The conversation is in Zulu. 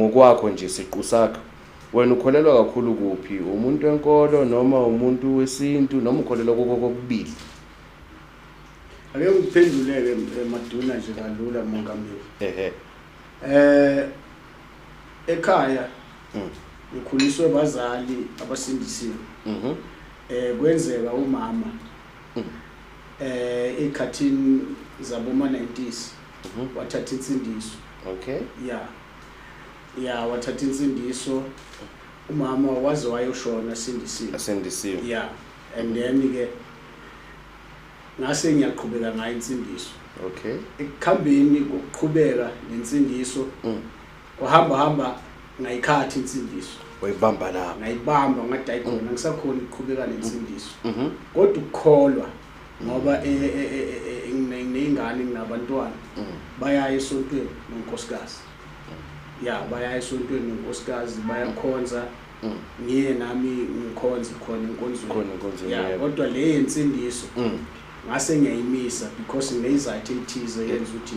Ngokwakho nje siqu sakho, wena ukholelwa kakhulu kuphi, umuntu wenkolo noma umuntu wesintu, noma ukholelwa kuko kokubili? Ake ngiphenduleke, Maduna, nje kalula, mongameli. Ekhaya ngikhuliswe bazali abasindisiwe. Kwenzeka umama ekhathini zaboma 90s wathatha insindiso. Ya, wathatha insindiso umama, waze wayoshona sindisiwe. Asindisiwe. Ya, and then ke ngase ngiyaqhubeka ngayo insindiso. Ekuhambeni kokuqhubeka nensindiso, kwahamba hamba ngayikhathi insindiso. Wayibamba lapho. Ngayibamba, ngathi hayi khona ngisakhona ukuqhubeka nensindiso, kodwa ukukholwa, ngoba nginey'ngane, nginabantwana, bayaya esontweni nonkosikazi. Ya, bayaya esontweni nonkosikazi, bayakhonza. Ngiye nami ngikhonze khona enkonzweni. Khona enkonzweni, Ya. Kodwa le yensindiso ngase ngiyayimisa because ngineyizathu ey'thize yenza ukuthi